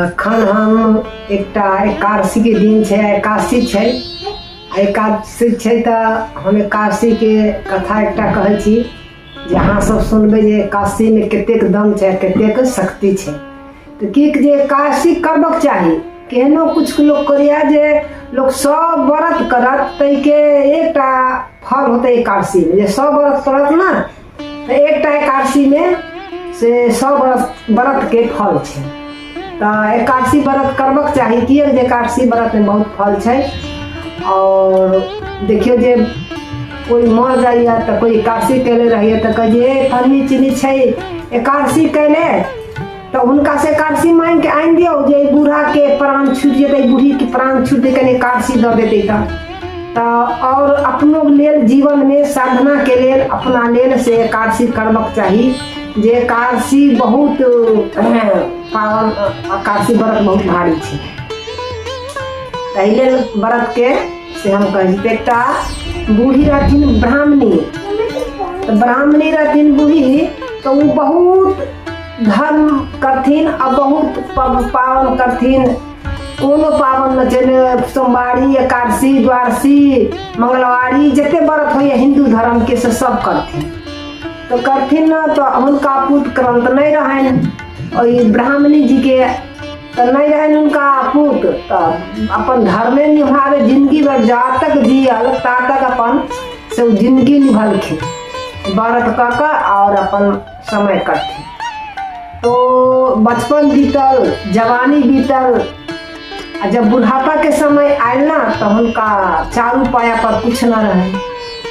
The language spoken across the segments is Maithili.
एखन हम एकटा एकादशीके दिन छै, एकादशी छै। एकादशी छै तऽ हम एकादशीके कथा एकटा कहै छी जे अहाँ सब सुनबै जे एकादशीमे कतेक दम छै, कतेक शक्ति छै। तऽ की जे एकादशी करबक चाही, केहनो किछु लोक करैए जे लोक सब व्रत करत ताहिके एकटा फल होतै एकादशीमे। जे सब व्रत करत ने तऽ एकटा एकादशीमे से सब व्रतके फल छै। तऽ एकादशी व्रत करबक चाही, किएक जे एकादशी व्रतमे बहुत फल छै। आओर देखियौ जे कोइ मर जाइए तऽ कोइ एकादशी कयले रहैए तऽ कहै छै ए फल्ली चिल्ली छै एकादशी कयले, तऽ हुनकासँ एकादशी माँगिके आनि दियौ जे एहि बूढ़ाके प्राण छुटि जेतै, बूढ़ीके प्राण छुटि जेतै, कनि एकादशी दऽ देतै तऽ आओर अपनो लेल जीवनमे साधनाके लेल अपना लेल से एकादशी करबक चाही। जे एकादशी बहुत पावन, एकादशी व्रत बहुत भारी छै, ताहि लेल व्रतके से हम कहै छी। एकटा बूढ़ी रहथिन ब्राह्मणी, तऽ ब्राह्मणी रहथिन बूढ़ी, तऽ ओ बहुत धर्म करथिन आ बहुत पावन करथिन। कोनो पावन नहि छै, सोमवारी, एकादशी, द्वादशी, मंगलवारी, जते व्रत होइए हिन्दू धर्मके से सब करथिन। तऽ करथिन ने तऽ हुनका पुत क्रन्त नहि रहनि, ओहि ब्राह्मणी जीके तऽ नहि रहनि हुनका पुत, तऽ अपन धर्मे निभाबै जिन्दगी भरि जा तक जियल ता तक अपन से ओ जिन्दगी निभलखिन व्रत कऽ कऽ आओर अपन समय कटथिन। तो बचपन बीतल, जवानी बीतल, आ जब बुढ़ापा के समय आयल ना तऽ हुनका चारू पाया पर कुछ न रहनि,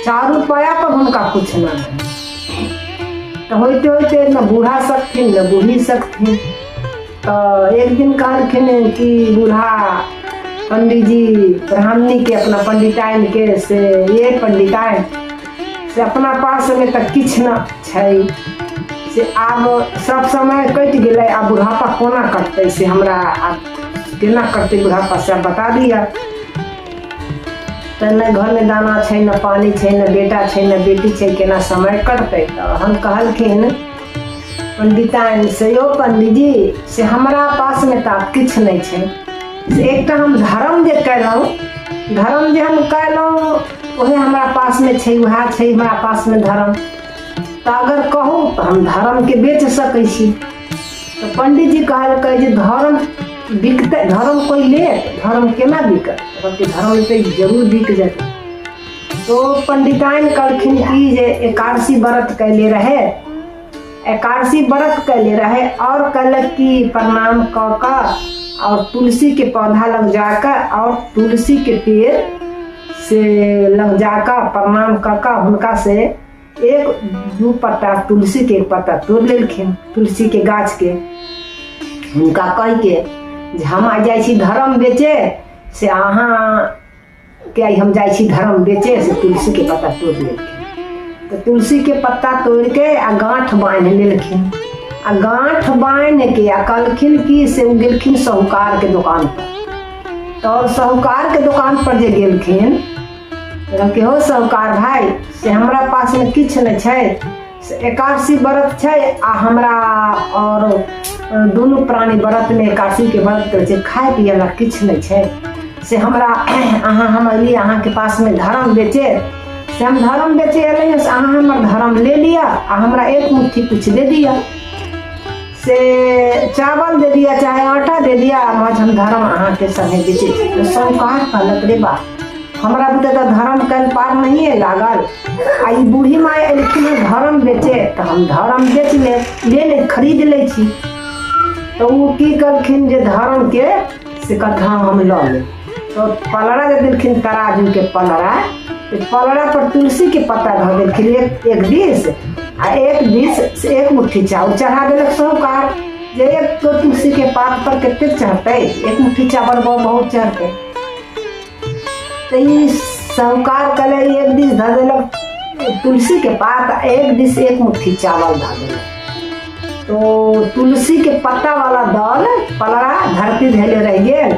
चारू पाया पर हुनका कुछ न रहनि। तऽ होइते होइते न बूढ़ा सकथिन न बूढ़ी सकथिन। तऽ एक दिन कहलखिन कि बूढ़ा पंडीजी ब्राह्मणी के अपना पंडिताइन के से ये पंडिताइन से अपना पास में तऽ किछु न छै, से आब सब समय कटि गेलै, आब बुढ़ापा कोना कटतै, से हमरा आब केना कटतै बुढ़ापा से आब बता दिअ। तऽ नहि घरमे दाना छै, नहि पानि छै, नहि बेटा छै, नहि बेटी छै, केना समय कटतै। तऽ हम कहलखिन पंडिताइन से यौ पंडीजी से हमरा पासमे तऽ आब किछु नहि छै, से एकटा हम धर्म जे कयलहुँ, धर्म जे हम कयलहुँ उएह हमरा पासमे छै, उएह छै हमरा पासमे धर्म। तऽ अगर कहू तऽ हम धर्मके बेच सकै छी। तऽ पंडीजी कहलकै जे धर्म बिकतै, धर्म कोइ लेत, धर्म केना बिकत? कहलकै धर्म लेतै जरूर बिक जेतै। तो पंडिताइन कहलखिन कि जे एकादशी व्रत कैले रहे, एकादशी व्रत कैले रहे और कहलक कि प्रणाम कऽ कऽ और तुलसी के पौधा लग जाकऽ और तुलसी के पेड़ से लग जाकऽ प्रणाम कऽ कऽ हुनका से एक दू पत्ता तुलसी के एक पत्ता तोड़ि लेलखिन तुलसी के गाछ के। हुनका कहि के जे हम आइ जाइ छी धर्म बेचे, से अहाँ के आइ हम जाइ छी धर्म बेचे, से तुलसी के पत्ता तोड़ि लेलखिन। तऽ तुलसी के पत्ता तोड़ि के आ गाँठ बान्हि लेलखिन, आ गाँठ बान्हि के आ कहलखिन कि से ओ गेलखिन साहूकार के दोकान पर। तऽ साहूकार के दोकान पर जे गेलखिन कहलकै हो साहूकार भाय से हमरा पासमे किछु नहि छै, से एकादशी व्रत छै आ हमरा आओर दुनू प्राणी व्रतमे एकादशीके व्रत करै छै, खाय पियै लए किछु नहि छै, से हमरा अहाँ हम अयली अहाँके पासमे धर्म बेचे, से हम धर्म बेचे एलियै से अहाँ हमर धर्म ले लिअ आ हमरा एक मुट्ठी किछु दे दिअ, से चावल दे दिअ चाहे आटा दे दिअ, महज हम धर्म अहाँके संगे बेचै छी। तऽ साहूकार कहलक रे बा हमरा बुते तऽ धर्म कयल पार नहिए लागल, आ ई बूढ़ी माय एलखिन हँ धर्म बेचे तऽ हम धर्म बेच ले ले ले खरीद लै छी। तऽ ओ की कहलखिन जे धर्मके से कथा हम लऽ लेब। तऽ पलड़ा जे देलखिन तराजूके पलड़ा, तऽ पलड़ा पर तुलसीके पत्ता धऽ देलखिन एक एक दिस, आ एक दिस से एक मुट्ठी चाउर चढ़ा देलक साहूकार, जे एक तो तुलसीके पात पर कतेक चढ़तै, एक मुट्ठी चावल बहुत चढ़तै। तऽ ई साहूकार कहले एक दिस धऽ देलक तुलसी के पात आ एक दिस एक मुट्ठी चावल धऽ देलक। तो तुलसी के पत्ता वाला दल पलड़ा धरती धैले रहि गेल,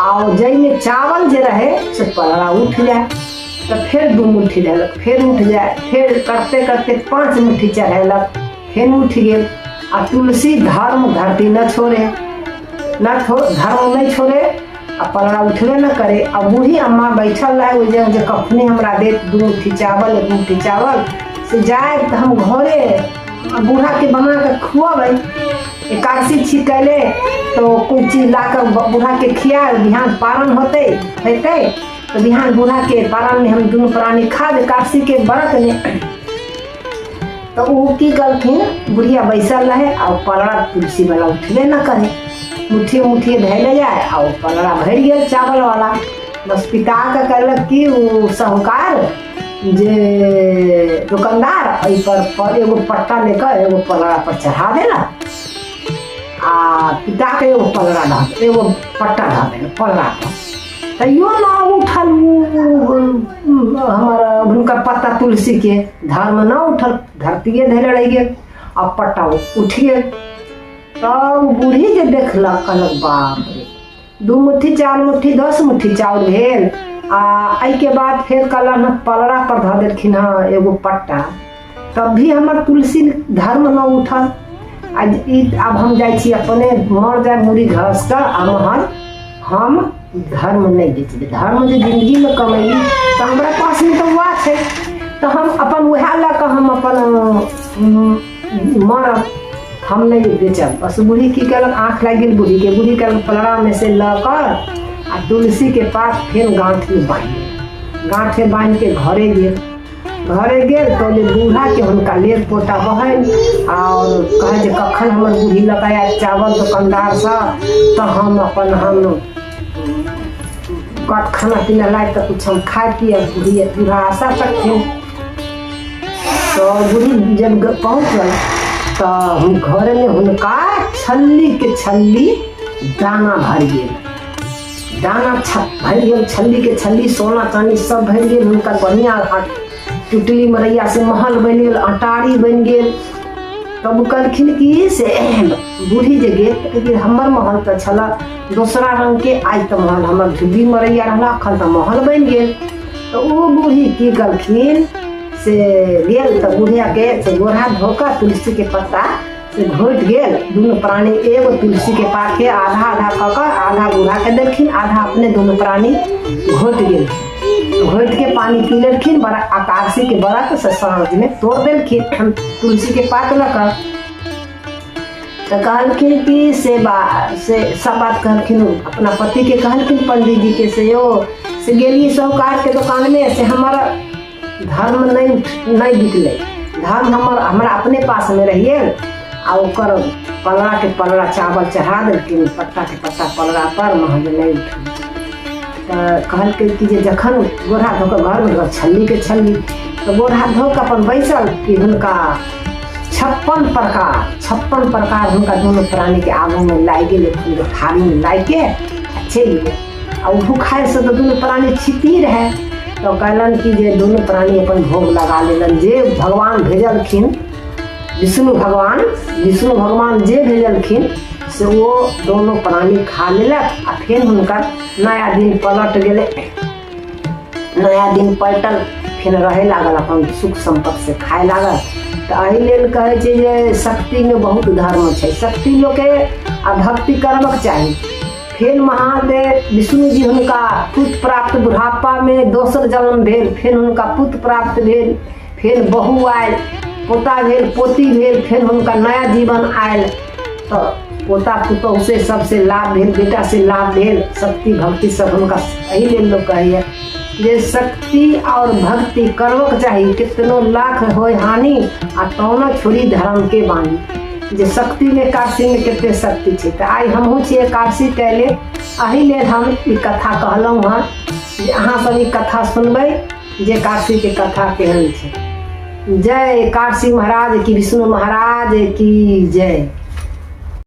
आ जाहिमे चावल जे रहे से पलड़ा उठि जाय, तऽ फेर दू मुट्ठी देलक, फेर उठि जाय, फेर करते करते 5 मुट्ठी चढ़ेलक, फेर उठि गेल। आ तुलसी धर्म धरती न छोड़े। न धर्म नहि छोड़े आ पलड़ा उठबे न करे। आ बूढ़ी अम्मा बैठल रहे ओहि जगह जे कखने हमरा देत 2 मुट्ठी चावल 1 मुट्ठी चावल से जाए तऽ हम घरे आ बूढ़ाके बना कऽ खुअबै। एकादशी छी कैले तो कोइ चीज ला कऽ बूढ़ाके खिया, बिहान पारण होतै हेतै तऽ बिहान बूढ़ाके पारणमे हम दुनू प्राणी खा एकादशीके व्रतमे। तऽ ओ की कहलखिन, बुढ़िया बैसल रहे आ ओ पलड़ा तुलसी वाला उठबे न करे, मुट्ठिए मुट्ठिए धैले जाय आ ओ पलड़ा भरि गेल चावल वाला। बस पिता के कहलक कि ओ साहूकार जे दुकानदार एहि पर एगो पट्टा लेकर एगो पलड़ा पर चढ़ा देलक आ पिता के एगो पलड़ा धऽ एगो पट्टा धऽ देलक पलड़ा पर। तैयो न उठल हमर हुनकर पत्ता तुलसी के धर्म न उठल, धरतीये धैले रहि गेल आ पट्टा उठि गेल। तब बूढ़ी जे देखलक कहलक बाप रे, 2 मुट्ठी 4 मुट्ठी 10 मुट्ठी चाउर भेल। आ एहिके बाद फेर कहलन हँ पलड़ा पर धऽ देलखिन हँ एगो पट्टा, तब भी हमर तुलसी धर्म न उठल। आ ई आब हम जाइ छी अपने मर जाय मुड़ी घस कऽ आ महल हम धर्म नहि बेचबै। धर्म जे जिन्दगीमे कमैली तऽ हमरा पासमे तऽ वएह छै, तऽ हम अपन वएह लऽ कऽ हम अपन मरब, हम नहि बेचब। बस बूढ़ी की केलक, आँख लागि गेल बूढ़ीके। बूढ़ी कहलक पलड़ामे से लऽ कऽ आ तुलसीके पात फेर गाँठमे बान्हि लेलक। गाँठमे बान्हिके घरे गेल, घरे गेल तऽ ओहि बूढ़ाके हुनका लेर पोटा बहनि आओर कहै जे कखन हमर बूढ़ी लऽ कऽ आयत चावल दोकानदारसँ तऽ हम अपन हम कत खाना पीना लायब तऽ किछु हम खाय पियब। बूढ़ी बूढ़ा आशा तकथिन। तऽ बूढ़ी जब पहुँचल तऽ हम घरमे हुनका छल्लीके छल्ली दाना भरि गेल, दाना भरि गेल, छल्ली के छल्ली सोना चानी सब भरि गेल हुनकर। बढ़िया टुटली मरैया से महल बनि गेल, अटारी बनि गेल। तब ओ कहलखिन कि से बूढ़ी जे गेल तऽ कहलखिन हमर महल तऽ छलऽ दोसरा रंगके, आइ तऽ महल हमर झुग्गी मरैया रहल, अखन तऽ महल बनि गेल। तऽ ओ बूढ़ी की कहलखिन से गेल तऽ बुढ़ियाके से गोड़ हाथ धो कऽ तुलसीके पत्ता से घोटि गेल। दुनू प्राणी एगो तुलसीके पातके आधा आधा कऽ कऽ आधा बूढ़ाके देलखिन, आधा अपने दुनू प्राणी घोटि गेलखिन। घोटिके पानि पी लेलखिन, बड़ा एकादशीके व्रत से साँझमे तोड़ देलखिन तुलसीके पात लऽ कऽ। तऽ कहलखिन कि से बा से सब बात कहलखिन अपना पतिके, कहलखिन पंडीजीके से यौ से गेलियै साहुकारके दोकानमे से हमर धर्म नहि बिकलै, धर्म हमर हमरा अपने पासमे रहि गेल आ ओकर पलड़ाके पलड़ा चावल चढ़ा देलखिन, पत्ताके पत्ता पलड़ा पर महज नहि उठल। तऽ कहलकै कि जे जखन गोड़ हाथ धो कऽ घरमे छल्लीके छल्ली, तऽ गोड़ हाथ धो कऽ अपन बैसल कि हुनका 56 प्रकार हुनका दुनू प्राणीके आगूमे लागि गेल, एक थारीमे लागिके आ चलि गेल। आ ओ भूखाइसँ तऽ दुनू प्राणी छिती रहै, तऽ कहलनि कि जे दुनू प्राणी अपन भोग लगा लेलनि। जे भगवान भेजलखिन विष्णु भगवान, विष्णु भगवान जे भेजलखिन से ओ दोनो प्राणी खा लेलक। आ फेर हुनकर नया दिन पलट गेलै, नया दिन पलटल, फेर रहै लागल अपन सुख सम्पत्ति से खाय लागल। तऽ एहि लेल कहै छै जे शक्तिमे बहुत धर्म छै, शक्ति लोकके आ भक्ति करबक चाही। फेर महादेव विष्णु जी हुनका पुत्र प्राप्त, बुढ़ापामे दोसर जन्म भेल, फेर हुनका पुत्र प्राप्त भेल, फेर बहू आयल, पोता भेल, पोती भेल, फेर हुनका नया जीवन आयल। तऽ पोता पुतोहु से सबसे लाभ भेल, बेटा से लाभ भेल, शक्ति भक्ति सब हुनका। एहि लेल लोक कहैया जे शक्ति और भक्ति करबक चाही, कितनो लाख होय हानि आ तौनो छोड़ी धर्म के बानी। जे शक्तिमे एकादशीमे कते शक्ति छै। तऽ आइ हमहूँ छी एकादशी कैले, एहि लेल हम ई कथा कहलहुँ हँ जे अहाँ सब ई कथा सुनबै जे एकादशीके कथा केहन छै। जय एकादशी महाराज की, विष्णु महाराज की जय।